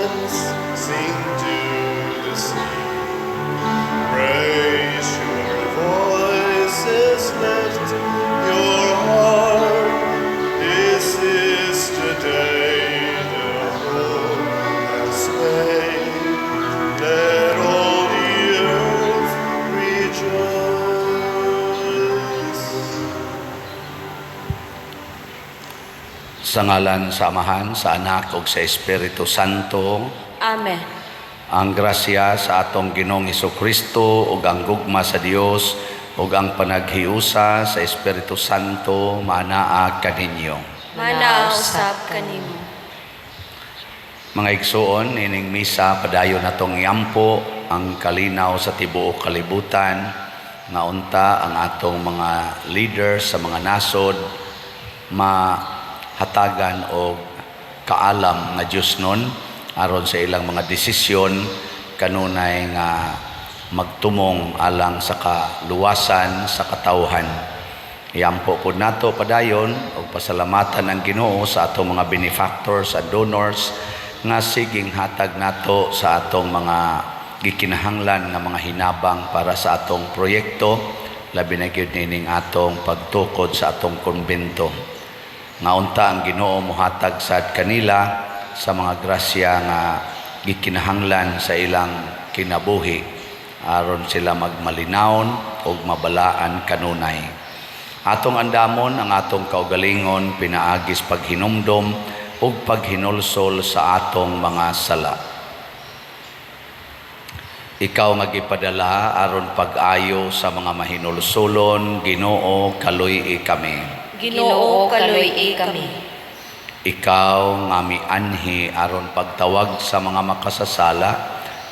Heavens sing to the sea. Raise your voices, lift your heart. This is the day the Lord has made. Let all the earth rejoice. Sa ngalan sa Amahan, sa Anak ug sa Espiritu Santo. Amen. Ang grasya sa atong Ginoong Kristo ug ang gugma sa Dios ug ang panaghiusa sa Espiritu Santo maanaa kaninyo. Manaa usab kanimo. Mga igsuon, ining misa padayon natong iampo ang kalinaw sa tibuok kalibutan nga unta ang atong mga leaders sa mga nasod mahatagan og kaalam nga Diosnon aron sa ilang mga desisyon kanunay nga magtumong alang sa kaluwasan sa katawhan. Iampo pod nato padayon og pasalamatan ang Ginoo sa atong mga benefactors at donors nga siging hatag nato sa atong mga gikinahanglan nga mga hinabang para sa atong proyekto, labi na gyud nining atong pagtukod sa atong kumbento. Nga unta ang Ginoo mohatag sad kanila sa mga grasya nga gikinahanglan sa ilang kinabuhi aron sila magmalinawon ug mabalaan kanunay. Atong andamon ang atong kaugalingon pinaagis paghinumdom ug paghinulsol sa atong mga sala. Ikaw nga gipadala aron pag-ayo sa mga mahinulsulon, Ginoo, kaluy-i kami. Ginoo, kaluy-i kami. Ikaw nga mianhi aron pagtawag sa mga makasasala,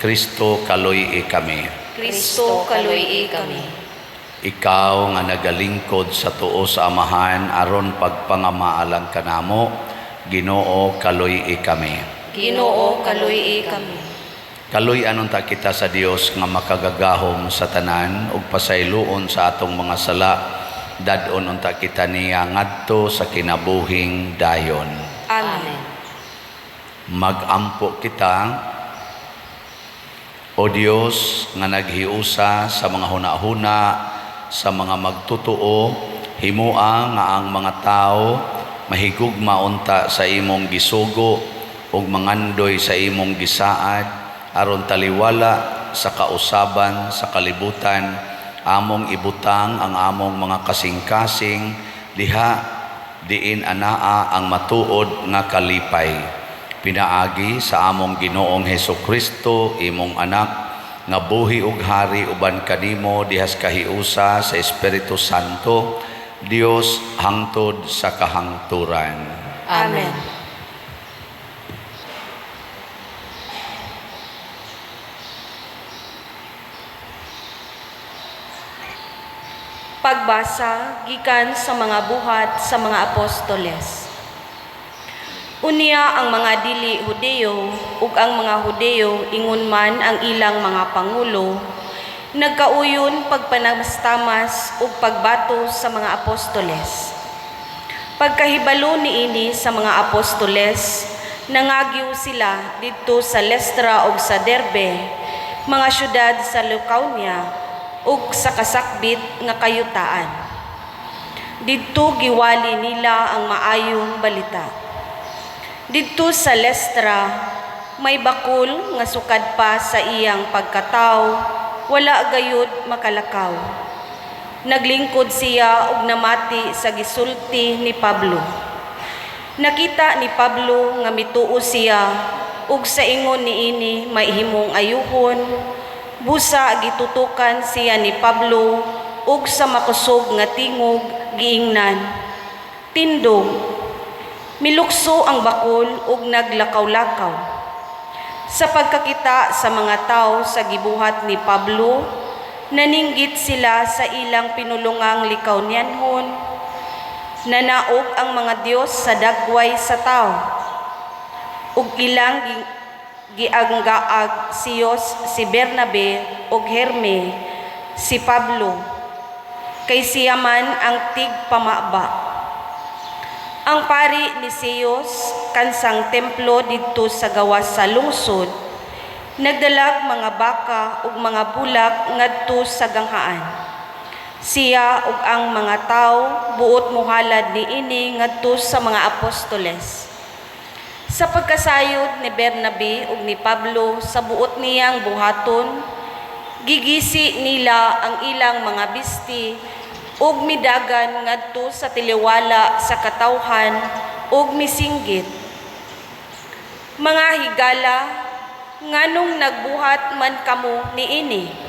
Kristo, kaluy-i kami. Kristo, kaluy-i kami. Ikaw nga nagalingkod sa tuo sa Amahan aron pagpangamaalang kanamo, Ginoo, kaluy-i kami. Ginoo, kaluy-i kami. Kaluy-an unta kita sa Dios nga makagagahom sa tanan ug pasayloon sa atong mga sala. Dad-on unta kita niya ngadto sa kinabuhing dayon. Amen. Magampo kita. O Dios nga naghiusa sa mga hunahuna sa mga magtutuo, himua nga ang mga tao mahigugma unta sa imong gisugo ug mangandoy sa imong gisaad aron taliwala sa kausaban sa kalibutan among ibutang ang among mga kasing-kasing diha diin anaa ang matuod nga kalipay, pinaagi sa among Ginoong Hesus Kristo, imong anak, nga buhi ug hari uban kanimo dihas kahiusa sa Espiritu Santo, Dios, hangtod sa kahangturan. Amen. Pagbasa gikan sa mga Buhat sa mga Apostoles. Unya ang mga dili Hudeo ug ang mga Hudeo, ingon man ang ilang mga pangulo, nagkauyon pagpanamastamas ug pagbato sa mga apostoles. Pagkahibalo niini sa mga apostoles, nangagyo sila didto sa Listra ug sa Derbe, mga syudad sa Lycaonia ug sa kasakbit nga kayutaan. Didto giwali nila ang maayong balita. Didto sa Listra, may bakul nga sukad pa sa iyang pagkataw, wala gayud makalakaw. Naglingkod siya ug namati sa gisulti ni Pablo. Nakita ni Pablo nga mituo siya ug sa ingon niini mahimong ayuhon, busa gitutukan siya ni Pablo ug sa makusog nga tingog giingnan, "Tindog!" Milukso ang bakol ug naglakaw-lakaw. Sa pagkakita sa mga tao sa gibuhat ni Pablo, naninggit sila sa ilang pinulungang Lycaonianhon, "Nanaog ang mga Dios sa dagway sa tao." Ug ilang gianggaag Zeus si Bernabe ug Herme si Pablo, kay siya man ang tigpamaba. Ang pari ni Zeus kansang templo didto sa gawas sa lungsod, nagdalag mga baka ug mga bulak ngadto sa ganghaan. Siya ug ang mga tawo buot mohalad niini ngadto sa mga apostoles. Sa pagkasayod ni Bernabe ug ni Pablo sa buot niyang buhaton, gigisi nila ang ilang mga bisti ug midagan ngadto sa tiliwala sa katawhan ug misinggit: "Mga higala, nganong nagbuhat man kamo niini?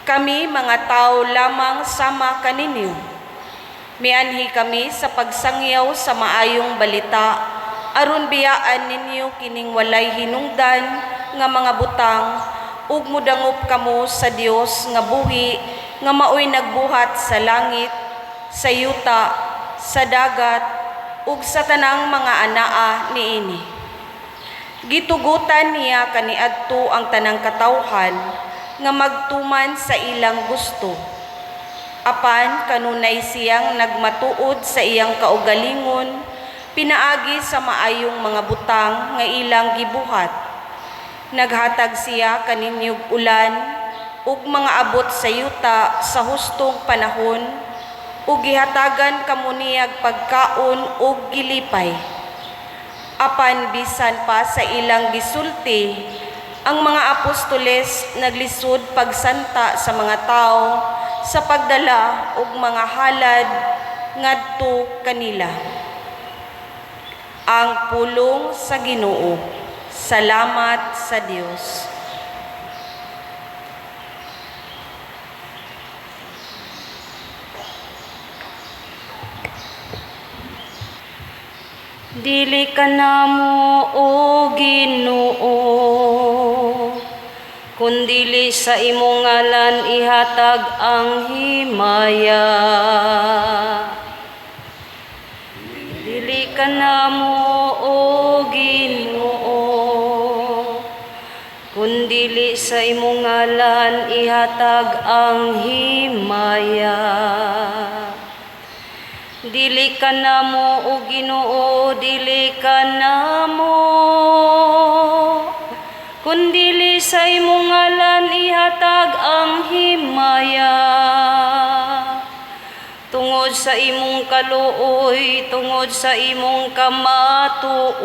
Kami mga tao lamang sama kaninyo. Mianhi kami sa pagsangyaw sa maayong balita aron biyaan ninyo kining walay hinungdan nga mga butang ug mudangop kamo sa Dios nga buhi nga maoy nagbuhat sa langit, sa yuta, sa dagat ug sa tanang mga anaa niini. Gitugutan niya kaniadto ang tanang katawhan nga magtuman sa ilang gusto. Apan kanunay siyang nagmatuod sa iyang kaugalingon pinaagi sa maayong mga butang nga ilang gibuhat. Naghatag siya kaninyog ulan ug mga abot sa yuta sa hustong panahon ug gihatagan kamo niyag pagkaon ug gilipay." Apan bisan pa sa ilang gisulti, ang mga apostoles naglisod pagsanta sa mga tawo sa pagdala og mga halad ngadto kanila. Ang pulong sa Ginoo. Salamat sa Dios. Dili ka namo, o Ginoo, kun dili sa imong ngalan ihatag ang himaya. Dili ka namo, o Ginoo, kun dili sa imong ngalan ihatag ang himaya. Dili ka namo, o Ginoo, dili ka namo, kun dili sa imong ngalan ihatag ang himaya. Tungod sa imong kaluoy, tungod sa imong kamatuoran.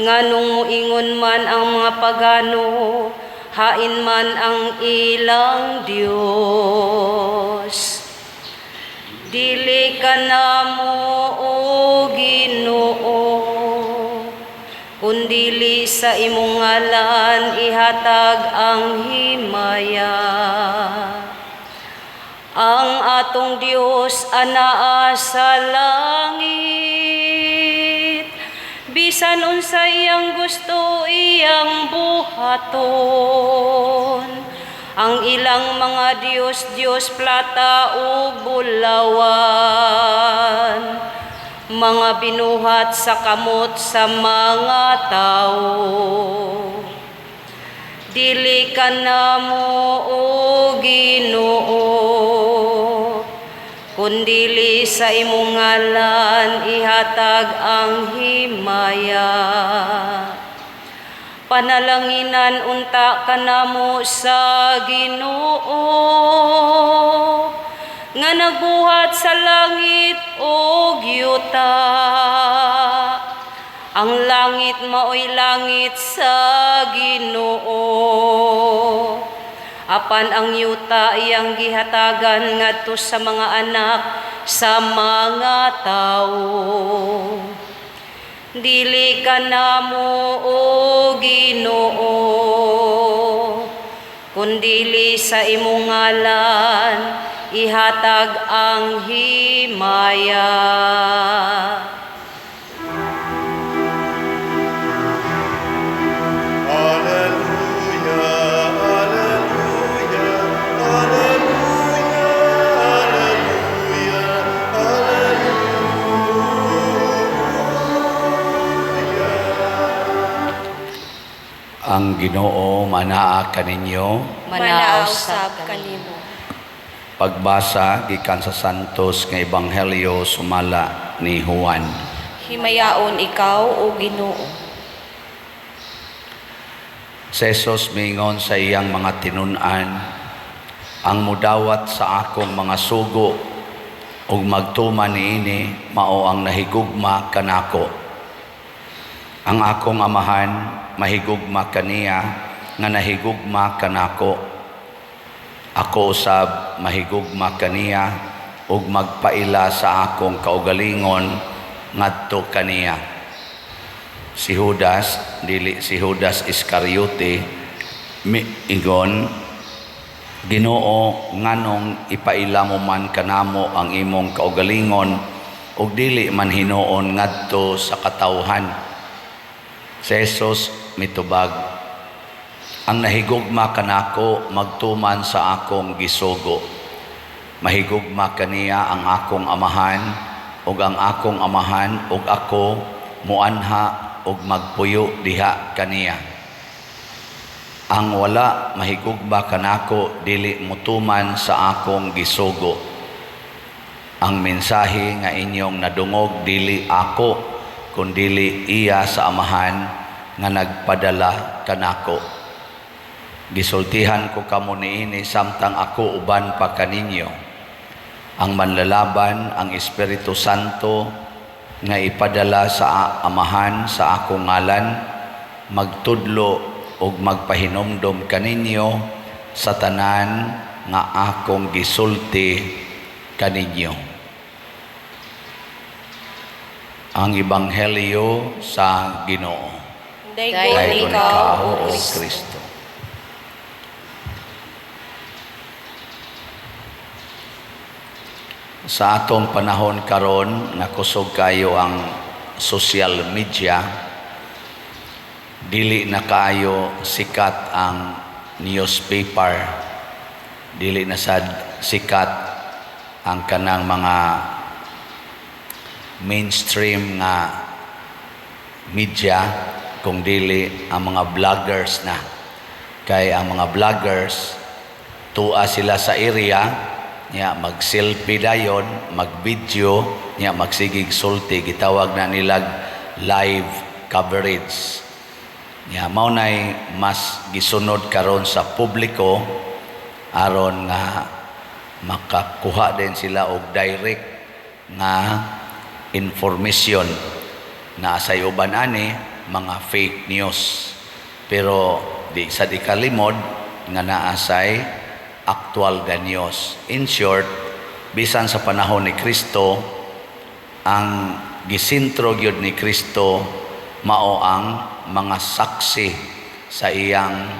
Nganong moingon man ang mga pagano, hain man ang ilang Dios. Dili ka namo, o Ginoo, kun dili sa imong ngalan ihatag ang himaya. Ang atong Dios anaa sa langit, bisan unsa iyang gusto iyang buhaton. Ang ilang mga Dios, Dios plata ug bulawan, mga binuhat sa kamot sa mga tawo. Dili ka namo, o Ginoo, kun dili sa imong ngalan ihatag ang himaya. Panalanginan unta kanamo sa Ginoo nga nagbuhat sa langit ug yuta. Ang langit maoy langit sa Ginoo, apan ang yuta iyang gihatagan ngadto sa mga anak sa mga tawo. Dili ka namo, o Ginoo, kun dili sa imong ngalan ihatag ang himaya. Alleluia, alleluia, alleluia, alleluia, alleluia. Ang Ginoo manaa kaninyo. Manaa usab kanimo. Pagbasa gikan sa Santos nga Ebanghelyo sumala ni Juan. Himayaon ikaw, O Ginoo. Si Jesus mingon sa iyang mga tinun-an, "Ang mudawat sa akong mga sugo ug magtuman niini, mao ang nahigugma kanako. Ang akong Amahan mahigugma kaniya nga nahigugma kanako. Ako usab mahigugma kaniya ug magpaila sa akong kaugalingon ngadto kaniya." Si Judas, dili si Judas Iscariote, miingon, "Ginoo, nganong ipaila mo man kanamo ang imong kaugalingon ug dili man hinuon ngadto sa katawhan?" Si Jesus mitubag, "Ang nahigugma kanako magtuman sa akong gisugo. Mahigugma kaniya ang akong Amahan, ug ang akong Amahan ug ako muanha ug magpuyo diha kaniya. Ang wala mahigugma kanako dili mutuman sa akong gisugo. Ang mensahe nga inyong nadungog dili ako, kundili iya sa Amahan nga nagpadala kanako. Gisultihan ko kamo niini samtang ako uban pa kaninyo. Ang Manlalaban, ang Espiritu Santo nga ipadala sa Amahan sa akong ngalan, magtudlo ug magpahinumdom kaninyo sa tanan nga akong gisulti kaninyo." Ang Ebanghelyo sa Ginoo. Daygon Daygon ikaw, O O Kristo. Kristo. Sa atong panahon karon nga kusog kayo ang social media, dili na kaayo sikat ang newspaper, dili na sad sikat ang kanang mga mainstream nga media, kung dili ang mga vloggers na. Kay ang mga vloggers, tuwa sila sa area nya, mag-selfie dayon, mag-video nya, magsigig sulti, gitawag na nilag live coverage. Nya mao nay mas gisunod karon sa publiko aron nga makakuha din sila og direct nga information na sa uban ani mga fake news, pero di sa di kalimod nga naa say actual ga news. In short, bisan sa panahon ni Kristo, ang gisintro gyud ni Kristo mao ang mga saksi sa iyang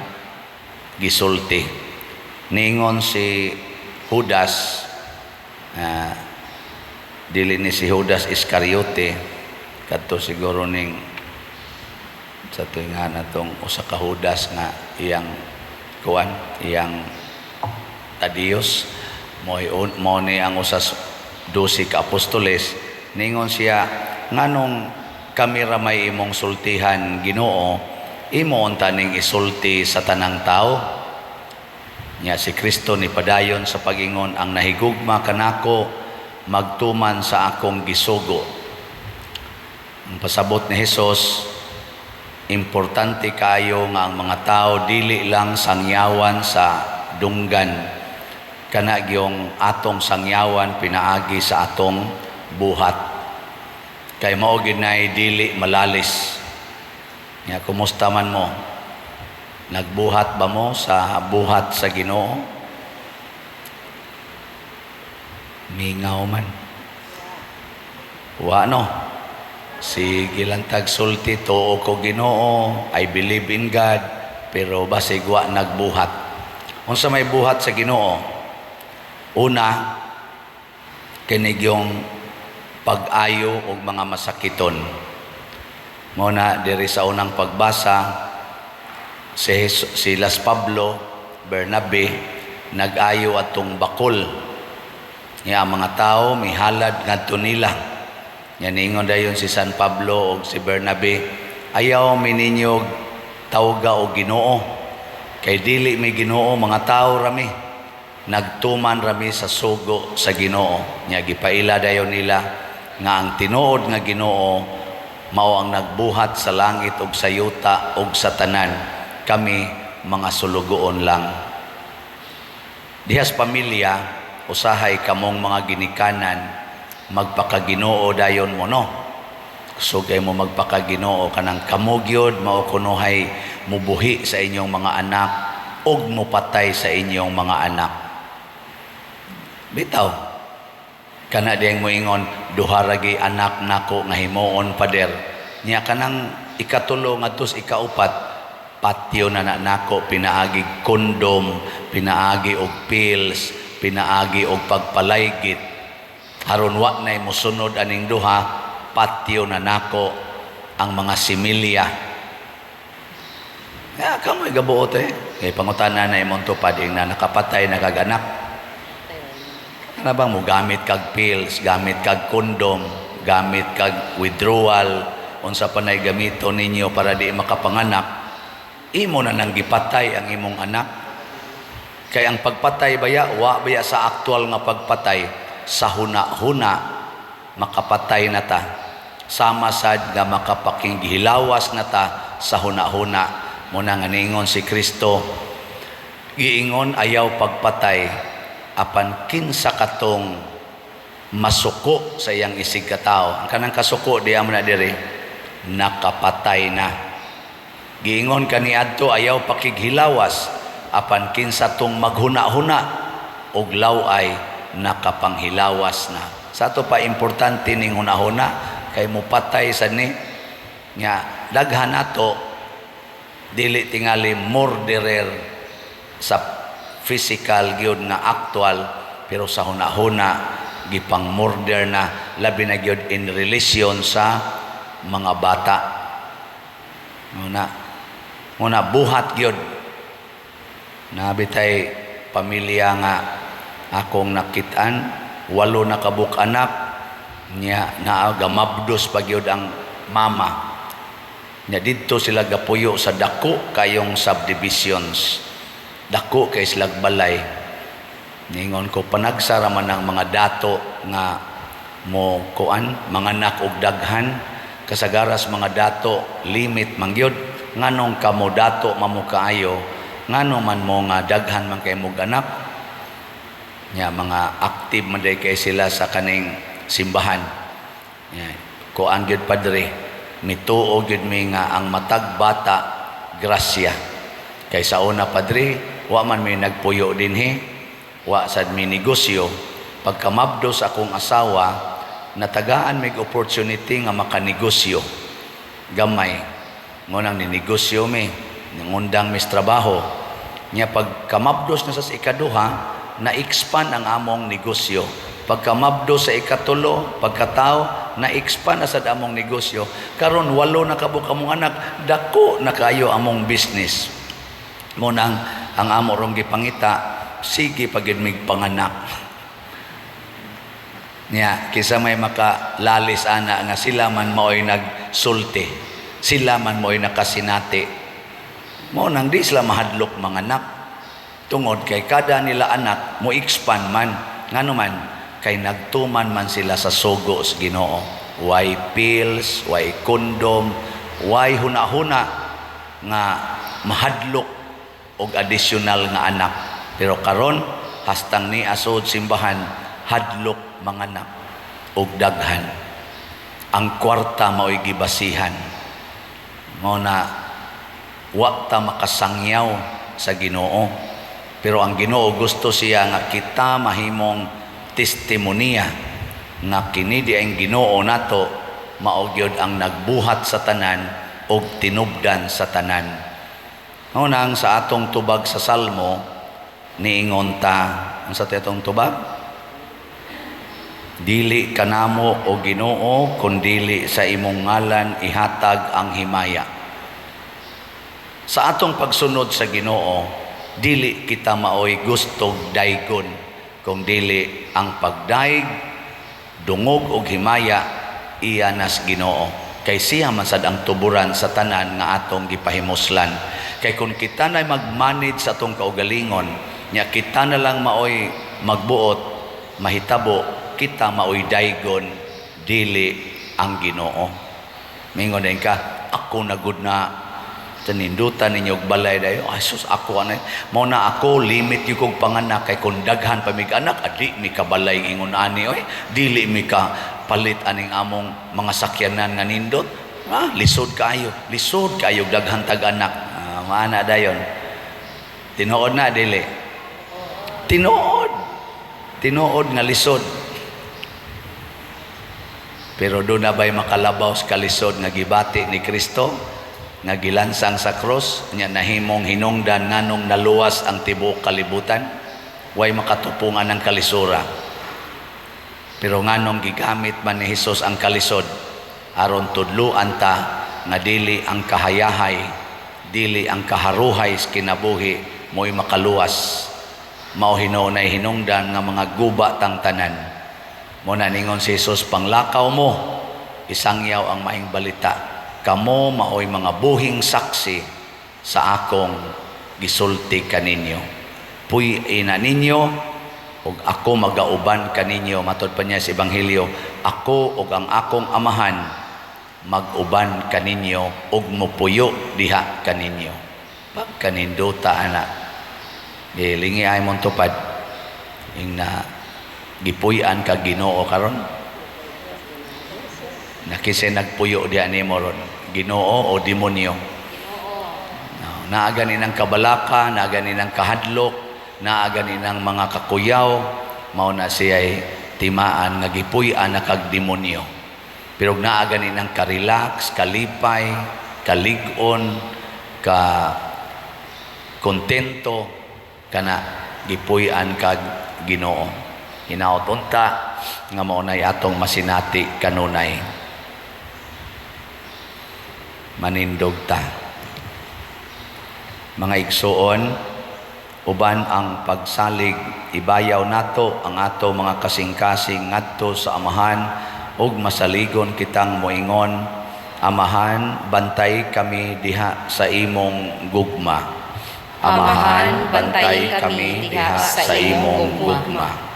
gisulti. Ningon si Judas, dili ni si Judas Iscariote, kadto siguro ning sa tuwing nga natong usa ka Judas nga iyang kuan, iyang Tadios, mo ni ang usas 12 ka apostoles. Ningon siya, "Nganong kami ra may imong sultihan, Ginoo? Imo unta ning isulti sa tanang tao?" Nya si Kristo ni padayon sa pagingon, "Ang nahigugma kanako magtuman sa akong gisugo." Ang pasabot ni Hesus, importante kayo nga ang mga tao dili lang sangyawan sa dunggan, kana gyung atong sangyawan pinaagi sa atong buhat, kay mao gyud nay dili malalis. Nya kumusta man mo? Nagbuhat ba mo sa buhat sa Ginoo? Mingaw man. Wa, no? Sige lang tag sulti, "Tuo ko Ginoo, I believe in God," pero basig wa nagbuhat. Unsa may buhat sa Ginoo? Una, kini gyung pag-ayo og mga masakiton. Mao na diri sa unang pagbasa, si Las Pablo, Bernabe, nag-ayo atong bakol. Nya ang mga tao mihalad ngadto nila. Nya niingon dayon si San Pablo og si Bernabe, "Ayaw mi ninyo tawga og Ginoo. Kay dili mi Ginoo, mga tao rami. Nagtuman rami sa sugo sa Ginoo." Nya gipaila dayon nila nga ang tinuod nga Ginoo mao ang nagbuhat sa langit ug sa yuta ug sa tanan. Kami mga sulugoon lang. Dihas pamilya, usahay kamong mga ginikanan magpakaginoo dayon mo, no? Sugay mo magpakaginoo kanang kamo gyud mao kunuhay mubuhi sa inyong mga anak ug mupatay sa inyong mga anak. Bitaw. Kana diyang moingon, "Duha ra gyud anak nako nga himuon, pader." Nya kanang ikatulo ngadto sa ikaupat, patyo na na nako pinaagi kondom, pinaagi og pills, pinaagi og pagpalaygit. Aron wa nay mosunod aning duha, patyo na nako ang mga similya. Ya, kamo'y gabuot eh. Kay pangutana na imong tupad ing na nakapatay na kag anak. Kana bang mo gamit kag pills, gamit kag kondom, gamit kag withdrawal, unsa pa nay gamito ninyo para di makapanganak, imo na nang gipatay ang imong anak. Kay ang pagpatay baya, wa baya sa aktual nga pagpatay, sa huna-huna makapatay na ta. Sama sad nga makapakinghilawas na ta sa huna-huna. Muna nga niingon si Kristo, giingon ayaw pagpatay, apan kinsa katong masuko sa iyang isig katao. Ang kanang kasuko diya mo na diri, nakapatay na. Giingon kaniadto ayaw pakighilawas, apan kinsa tong maghuna-huna og law-ay, nakapanghilawas na. Sa ato pa importante ning hunahuna kay mupatay sa ni nga daghan nato dili tingali murderer sa physical gyud nga actual, pero sa hunahuna gipang murder na, labi na gyud in relation sa mga bata. Muna muna buhat gyud nabitay pamilya nga akong nakitaan, walo na kabuk anak niya, naa gamabdos pa gyud ang mama nya. Didto sila gapuyo sa dako kayong subdivisions, dako kay silag balay. Ningon ko, panagsara man ang mga dato nga mo kuan manganak og daghan, kasagaras mga dato limit man gyud. Nganong kamo dato mamo kaayo, ngano man mo nga daghan man kay mog anak? Nya mga active man day kay sila sa kaning simbahan. Nya kuan gyud, "Padre, mituo gyud mi nga ang matag bata grasya. Kay sa una, padre, wa man mi nagpuyo dinhi, wa sad mi negosyo. Pagkamabdos akong asawa, natagaan mig opportunity nga makanegosyo gamay. Ngunang ninegosyo mi, nangundang mis trabaho." Nya pagkamabdos na sa ikaduha, na-expand ang among negosyo. Pagkamabdos sa ikatulo, pagkatao, na-expand na sad among negosyo. Karon walo na kabuk among anak, dako na kayo among business. Mo nang ang amo rong gipangita, sige pagid mig panganak. Nya kisa may makalalis ana nga sila man maoy nagsulti, sila man maoy nakasinati. Mo nang di sila mahadlok manganak tungod kay kada nila anak mo expand man. Ngano man? Kay nagtuman man sila sa sugo sa Ginoo. Way pills, way kondom, way huna-huna nga mahadlok og additional nga anak. Pero karon hastang ni asod simbahan, hadlok manganak og daghan. Ang kwarta mao'y gibasihan. Mo na wa ta makasangyaw sa Ginoo. Pero ang Ginoo gusto siya nga kita mahimong testimonya nga kini di ang Ginoo nato mao gyud ang nagbuhat sa tanan og tinubdan sa tanan. Mao nang sa atong tubag sa Salmo niingon ta, ang sa atong tubag, "Dili kanamo, o Ginoo, kundili sa imong ngalan ihatag ang himaya." Sa atong pagsunod sa Ginoo, dili kita maoy gustog daygon, kung dili ang pagdayeg, dungog og himaya iya nas Ginoo. Kay siya man sad ang tuburan sa tanan nga atong gipahimuslan. Kay kung kita na mag-manage sa atong kaugalingon, nya kita na lang maoy magbuot, mahitabo kita maoy daygon, dili ang Ginoo. Mingon din ka, ako na gud na sa nindutan ninyo og balay dayo. Ay sus, ako ana. Mao na ako limit yung kog panganak kay kung daghan pa mig anak, adi mi kabalay ingon ani oy, dili mi ka palit aning among mga sakyanan nga nindot. Ah, lisod kaayo, lisod kaayo daghan tag anak. Ah, maana dayon. Tinuod na dili? Tinuod. Tinuod nga lisod. Pero doon na ba'y makalabaw sa kalisod nga gibati ni Kristo nga gilansang sa krus nya nahimong hinungdan nganong naluwas ang tibuok kalibutan? Way makatupungan ang kalisura. Pero nganong gigamit man ni Hesus ang kalisod? Aron tudluan ta nga dili ang kahayahay, dili ang kaharuhay sa kinabuhi mo'y makaluwas. Mao hinuonay hinungdan nga mga guba tang tanan. Mo na ningon si Jesus, panglakaw mo, isangyaw ang maing balita. Kamo maoy mga buhing saksi sa akong gisulti kaninyo. Puy-i na ninyo ug ako magauban kaninyo. Matod pa niya sa Ebanghelyo, ako ug ang akong Amahan mag-uban kaninyo ug mupuyo diha kaninyo. Pagkanindota ana. Gilingi ay mong tupad. Ing na gipuy-an ka Ginoo karon. Nakisay nagpuyo diha nimo ron, Ginoo o demonyo? No, naa gani ng kabalaka, naa gani ng kahadlok, naa gani ng mga kakuyaw, mao na siya'y timaan nga gipuy-an na kag demonyo. Pero naa gani ng karelax, kalipay, kalig-on, ka kontento, kana gipuy-an kag Ginoo. Hinaot unta nga mao nay atong masinati kanunay. Manindog ta. Mga igsuon, uban ang pagsalig, ibayaw nato ang ato mga kasing-kasing ngadto sa Amahan ug masaligon kitang moingon, Amahan, bantay kami diha sa imong gugma. Amahan, bantay kami diha sa imong gugma.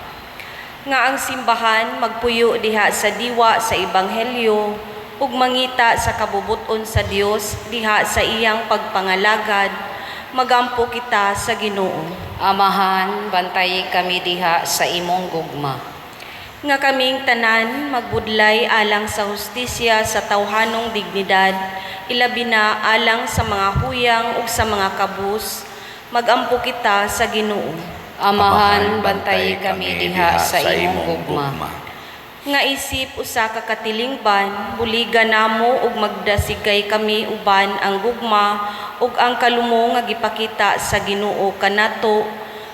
Nga ang simbahan magpuyo diha sa diwa sa ebanghelyo ug mangita sa kabubut-on sa Dios diha sa iyang pagpangalagad, magampo kita sa Ginoo. Amahan, bantay kami diha sa imong gugma. Nga kaming tanan magbudlay alang sa hustisya sa tawhanong dignidad, ilabi na alang sa mga huyang ug sa mga kabus, magampo kita sa Ginoo. Amahan, bantay kami diha sa imong gugma. Nga isip usa ka katilingban, buligan namo ug magdasigay kami uban ang gugma ug ang kalumo nga gipakita sa Ginoo kanato,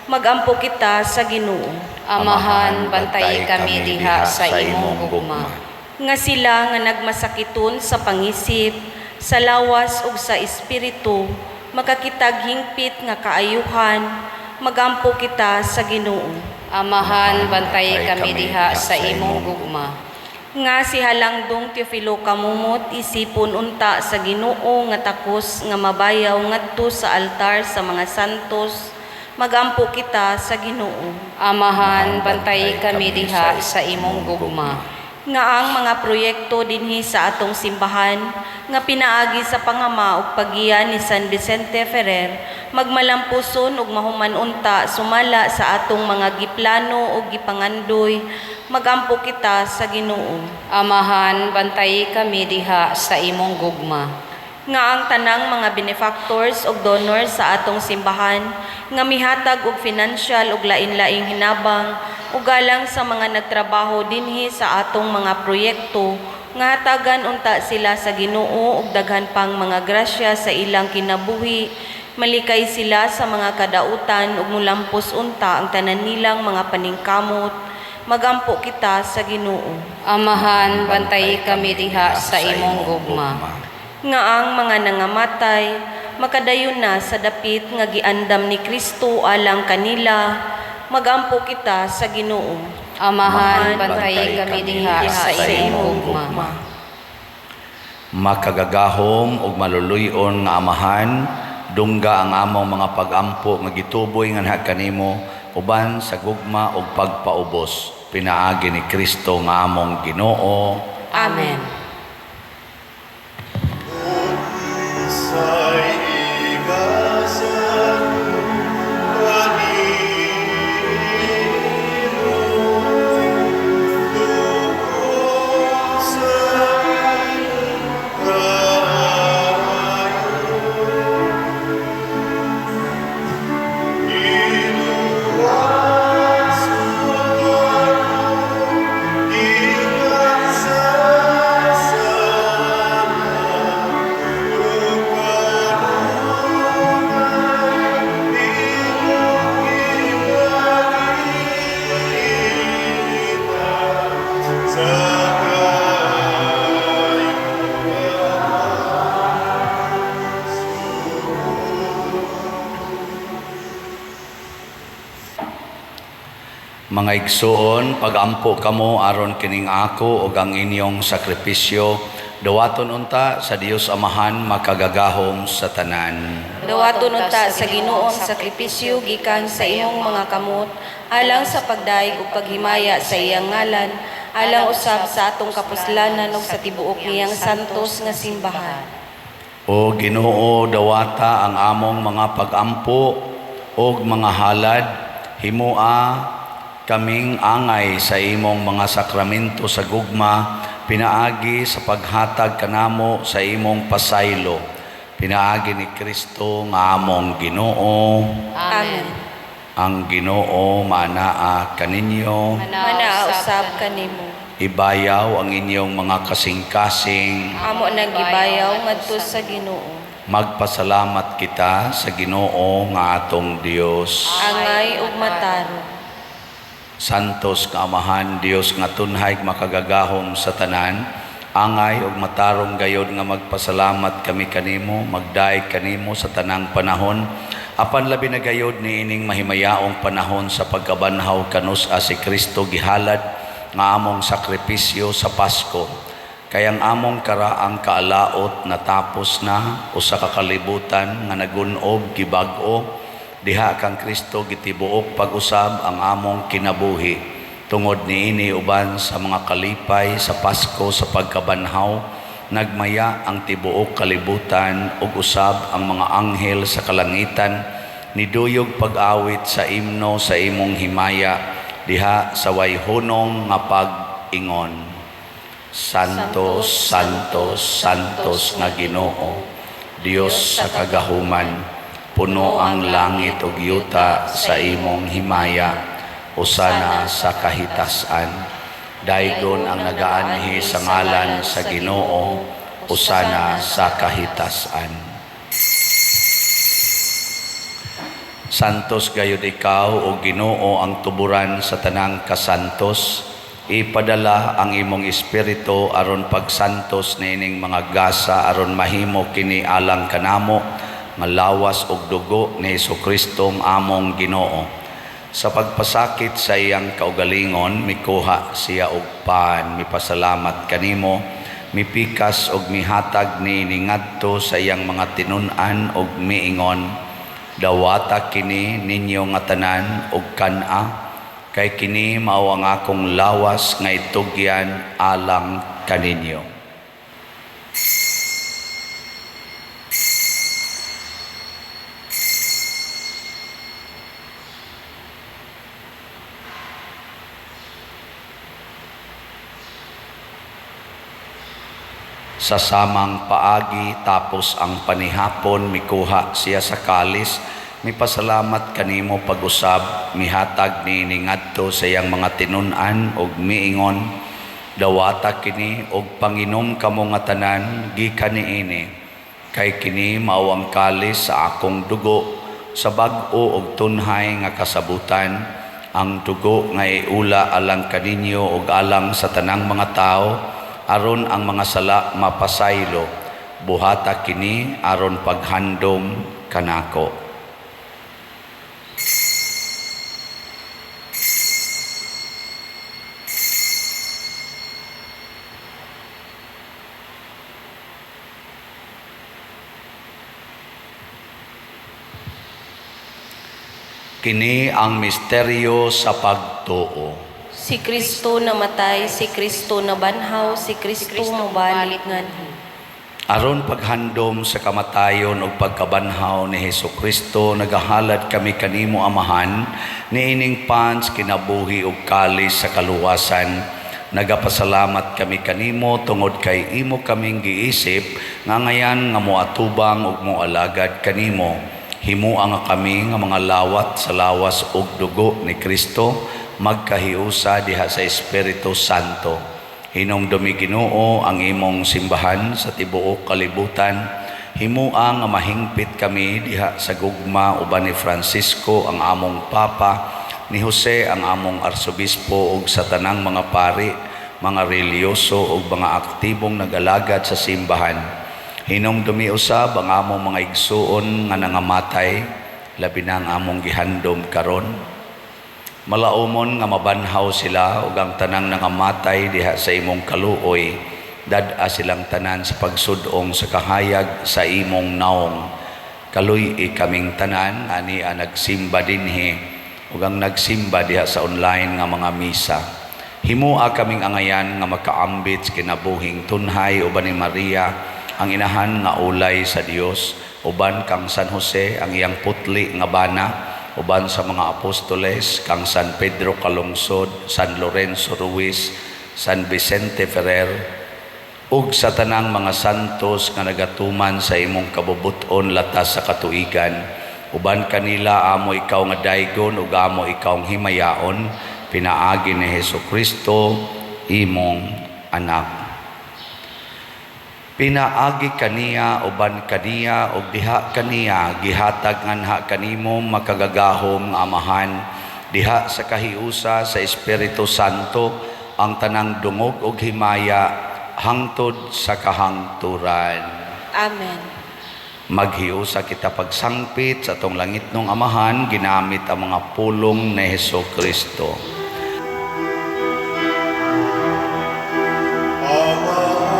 magampo kita sa Ginoo. Amahan, bantay kami diha sa imong gugma. Nga sila nga nagmasakiton sa pangisip, sa lawas ug sa espiritu, makakitag hingpit nga kaayuhan, magampo kita sa Ginoo. Amahan, bantay kami diha sa imong gugma. Nga si Halangdong Teofilo Camomot isipon unta sa Ginoo nga takos nga mabayaw ngadto sa altar sa mga santos, magampo kita sa Ginoo. Amahan, bantay kami diha sa imong gugma. Nga ang mga proyekto dinhi sa atong simbahan nga pinaagi sa pangama ug paggiya ni San Vicente Ferrer magmalampuson ug mahuman unta sumala sa atong mga giplano ug gipangandoy, magampo kita sa Ginoo. Amahan, bantay kami diha sa imong gugma. Nga ang tanang mga benefactors ug donors sa atong simbahan nga mihatag og financial ug lain-laing hinabang ug galang sa mga nagtrabaho dinhi sa atong mga proyekto, nga hatagan unta sila sa Ginoo og daghan pang mga grasya sa ilang kinabuhi, malikay sila sa mga kadautan ug mulampos unta ang tanan nilang mga paningkamot, magampo kita sa Ginoo. Amahan, bantay kami diha sa imong gugma. Nga ang mga nangamatay makadayon na sa dapit nga giandam ni Kristo alang kanila, magampo kita sa Ginoo. Amahan, bantay kami diha sa imong gugma. Makagagahom ug maluluy-on nga Amahan, dungga ang among mga pagampo nga gituboy nganha kanimo uban sa gugma ug pagpaubos. Pinaagi ni Kristo nga among Ginoo. Amen. Unsay igasa kanimo, tungod sa kaayo. Giluwas mo ako gikan sa sala, ug kanunay imong gipangita sa kayuhan. Mga igsuon, pagampo kamo aron kining ako ug ang inyong sakripisyo dawaton unta sa Dios Amahan makagagahom sa tanan. Dawaton unta sa Ginoo ang sakripisyo gikan sa imong mga kamot alang sa pagdayeg ug paghimaya sa iyang ngalan, alang usab sa atong kapuslanan ug sa tibuok niyang santos nga simbahan. O Ginoo, dawata ang among mga pagampo ug mga halad, himua kaming angay sa imong mga sakramento sa gugma, pinaagi sa paghatag kanamo sa imong pasaylo. Pinaagi ni Kristo nga among Ginoo. Amen. Ang Ginoo maanaa kaninyo, Manaa usab kanimo. Ibayaw ang inyong mga kasing-kasing. Amo nang gibayaw ngadto sa Ginoo. Magpasalamat kita sa Ginoo nga atong Dios. Angay ug matarong. Santos nga Amahan, Dios nga tunhay makagagahom sa tanan, angay ug matarong gayod nga magpasalamat kami kanimo, magdaig kanimo sa tanang panahon, apan labi na gayod niining mahimayaong panahon sa pagkabanhaw kanus-a si Kristo gihalad nga among sakripisyo sa Pasko. Kay ang among karaang kaalaot natapos na, usa ka kalibutan nga nagun-ob gibag-o diha kang Kristo gitibuok pag-usab ang among kinabuhi. Tungod niini uban sa mga kalipay sa Pasko sa pagkabanhaw, nagmaya ang tibuok kalibutan ug usab ang mga anghel sa kalangitan niduyog pag-awit sa imno sa imong himaya diha sa wayhunong nga pag-ingon. Santo, Santo, Santos nga Ginoo, Dios sa kagahuman, puno ang langit ug yuta sa imong himaya, usana sa kahitasan. Daygon ang nagaanhi sa ngalan sa Ginoo, usana sa kahitasan. Santos gayud ikaw o Ginoo ang tuburan sa tanang kasantos. Ipadala ang imong espiritu aron pagsantos niining mga gasa aron mahimo kini alang kanamo nga lawas ug dugo ni Hesus-Kristong among Ginoo. Sa pagpasakit sa iyang kaugalingon, mikuha siya og pan, mipasalamat kanimo, mipikas og mihatag niini ngadto sa iyang mga tinun-an og miingon, dawata kini ninyo nga tanan og kan-a, kay kini mao ang akong lawas nga itugyan alang kaninyo. Sa samang paagi tapos ang panihapon, mikuha siya sa kalis, mipasalamat kanimo pag-usab, mihatag niini ngadto sa iyang mga tinun-an og miingon, dawata kini og panginom kamo nga tanan gikan niini, kay kini mao ang kalis sa akong dugo sa bag-o og tunhay nga kasabutan, ang dugo nga iula alang kaninyo ug alang sa tanang mga tawo aron ang mga sala mapasaylo. Buhata kini aron paghandom kanako. Kini ang misteryo sa pagtuo. Si Kristo namatay, si Kristo nabanhaw, si Kristo mobalik nganhi. Aron paghandom sa kamatayon ug pagkabanhaw ni Hesus Kristo, nagahalad kami kanimo, Amahan, niining pan sa kinabuhi ug kalis sa kaluwasan. Nagapasalamat kami kanimo tungod kay imo kaming giisip nga ngayan nga moatubang ug moalagad kanimo. Himua nga kami nga mga lawat sa lawas ug dugo ni Kristo magkahiusa diha sa Espiritu Santo. Hinumdumi, Ginoo, ang imong simbahan sa tibuok kalibutan. Himua nga mahingpit kami diha sa gugma uban ni Francisco ang among Papa, ni Jose ang among Arsobispo ug sa tanang mga pari, mga relihiyoso ug mga aktibong nagalagad sa simbahan. Hinumdumi usab ang among mga igsuon nga nangamatay, labi na ang among gihandom karon. Malaumon nga mabanhaw sila ug ang tanang nangamatay diha sa imong kaluoy. Dad-a silang tanan sa pagsud-ong sa kahayag sa imong naong. Kaluy-i kaming tanan ani ang nagsimba dinhi ug ang nagsimba diha sa online nga mga misa. Himua kaming angayan nga makaambit sa kinabuhing tunhay uban ni Maria, ang inahan nga ulay sa Dios, uban kang San Jose, ang iyang putli nga bana, uban sa mga apostoles, kang San Pedro Calungsod, San Lorenzo Ruiz, San Vicente Ferrer, ug sa tanang mga santos nga nagatuman sa imong kabubut-on latas sa katuigan. Uban kanila amo ikaw nga daygon ug amo ikaw himayaon pinaagi ni Hesus Kristo, imong anak. Pinaagi kaniya, uban kaniya ug diha kaniya, gihatag nganha kanimo, makagagahom nga Amahan, diha sa kahiusa sa Espiritu Santo, ang tanang dungog ug himaya hangtod sa kahangturan. Amen. Maghiusa kita pagsangpit sa atong langitnong Amahan ginamit ang mga pulong ni Hesus Kristo. Amahan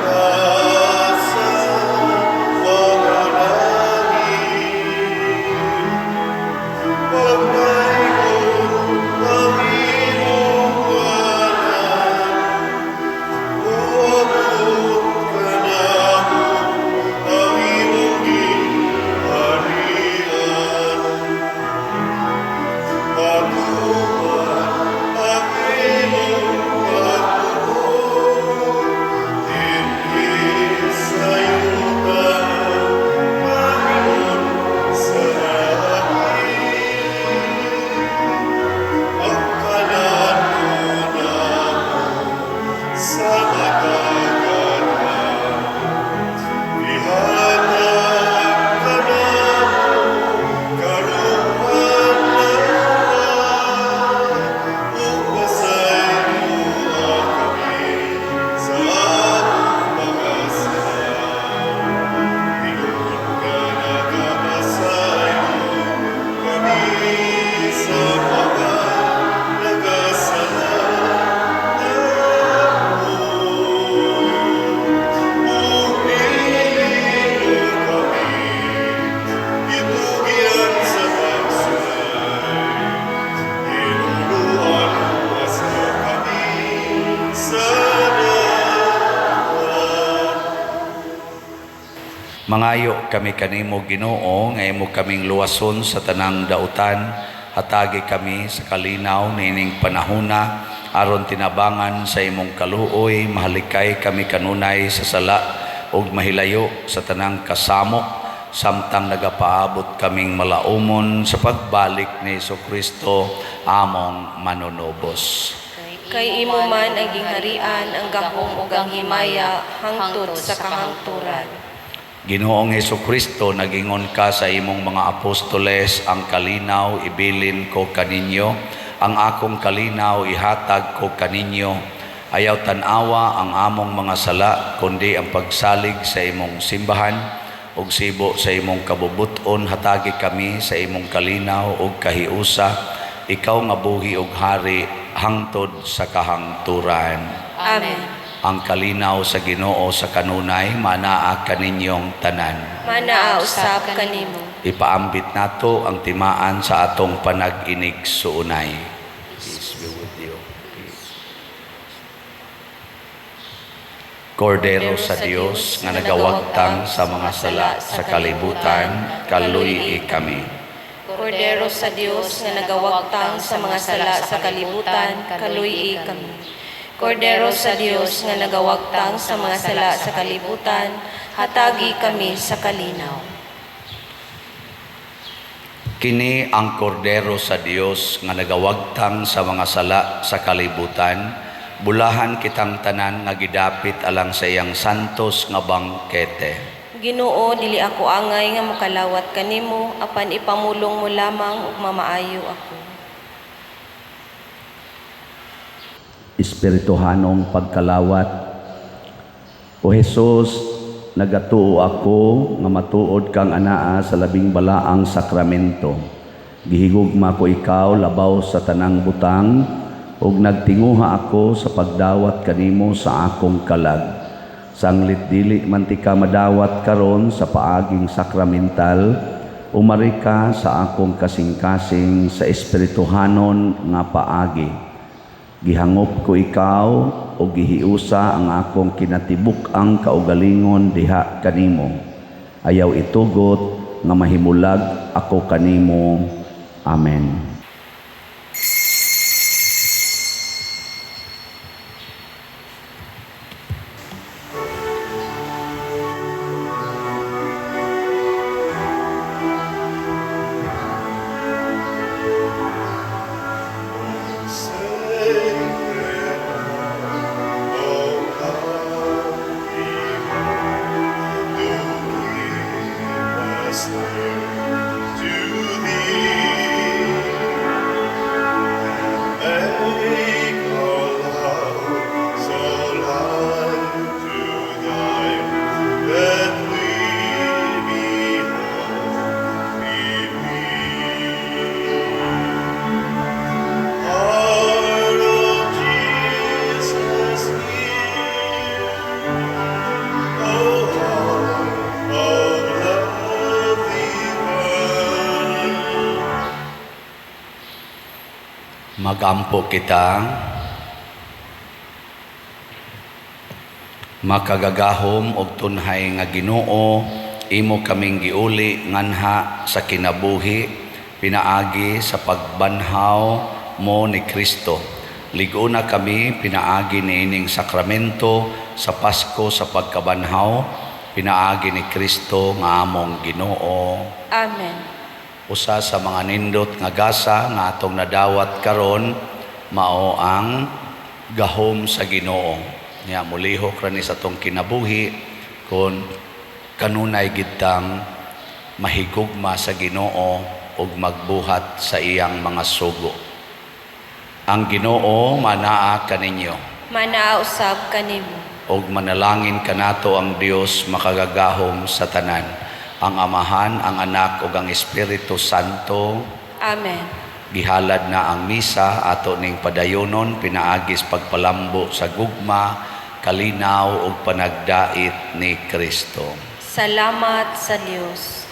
nga nasa mga langit, Pagdaygon ang imong ngalan, Muabot kanamo ang imong gingharian. Matuman ang imong pagbuot dinhi sa yuta mangon sa langit. Ang kalanon namo sa matag adlaw, ihatag kanamo karong adlaw, ug pasayloa kami sa among mga sala, ingon nga nagapasaylo kami sa mga nagasala namo. Ug dili kami itugyan sa pagsulay, Hinuluan luwasa kami sa daotan. Mangayo kami kanimo, Ginoo, nga imo kaming luwason sa tanang dautan. Hatagi kami sa kalinaw niining panahuna aron tinabangan sa imong kaluoy mahalikay kami kanunay sa sala ug mahilayo sa tanang kasamok samtang nagapaabot kaming malaumon sa pagbalik ni Kristo among manunubos. Kay imo man ang gingharian, ang gahom ug ang himaya hangtod sa kahangturan. Ginoong Hesus Kristo, nagingon ka sa imong mga apostoles, "Ang kalinaw ibilin ko kaninyo, ang akong kalinaw ihatag ko kaninyo." Ayaw tan-awa ang among mga sala, kundi ang pagsalig sa imong simbahan, ug sibo sa imong kabubut-on hatagi kami sa imong kalinaw ug kahiusa, ikaw nga buhi ug hari hangtod sa kahangturan. Amen. Ang kalinaw sa Ginoo sa kanunay manaa kaninyong tanan. Manaa usab kanimo. Ipaambit nato ang timaan sa atong panag-inigsuonay. Peace be with you. Peace. Kordero sa Dios nga nagawagtang sa mga sala sa kalibutan, kaluy-i kami. Kordero sa Dios nga nagawagtang sa mga sala sa kalibutan, kaluy-i kami. Kordero sa Dios nga nagawagtang sa mga sala sa kalibutan, hatagi kami sa kalinaw. Kini ang kordero sa Dios nga nagawagtang sa mga sala sa kalibutan, bulahan kitang tanan nga gidapit alang sa iyang santos nga bangkete. Ginoo, dili ako angay nga makalawat kanimo, apan ipamulong mo lamang ug mamaayo ako. Espirituhanong pagkalawat. O Hesus, nagatuo ako nga matuod kang anaa sa labing balaang sakramento. Gihigugma ko ikaw labaw sa tanang butang ug nagtinguha ako sa pagdawat kanimo sa akong kalag. Sanglit dili man tika madawat karon sa paaging sakramental, umari ka sa akong kasing-kasing sa espirituhanon nga paagi. Gihangop ko ikaw o gihiusa ang akong kinatibuk-ang kaugalingon diha kanimo. Ayaw itugot nga mahimulag ako kanimo. Amen. Sacred heart of God, do keep us near to Thee, and make our love so like to Thine, that we be wholly be. Heart of Jesus, hear. O heart of love divine. Magampo kita. Makagagahom og tunhay nga Ginoo, imo kaming giuli nganha sa kinabuhi pinaagi sa pagbanhaw mo ni Kristo. Lig-ona kami pinaagi niining sakramento sa Pasko sa pagkabanhaw, pinaagi ni Kristo nga among Ginoo. Amen. Usa sa mga nindot nga gasa nga atong nadawat karon mao ang gahom sa Ginoo. Nya mulihok ra ni sa atong kinabuhi kon kanunay gitang mahigugma sa Ginoo ug magbuhat sa iyang mga sugo. Ang Ginoo manaa kaninyo. Manaa usab kanimo. Ug manalangin kanato ang Dios makagagahom sa tanan, ang Amahan, ang Anak ug ang Espiritu Santo. Amen. Gihalad na ang misa, ato ning padayonon pinaagis pagpalambo sa gugma, kalinaw ug panagdait ni Kristo. Salamat sa Dios.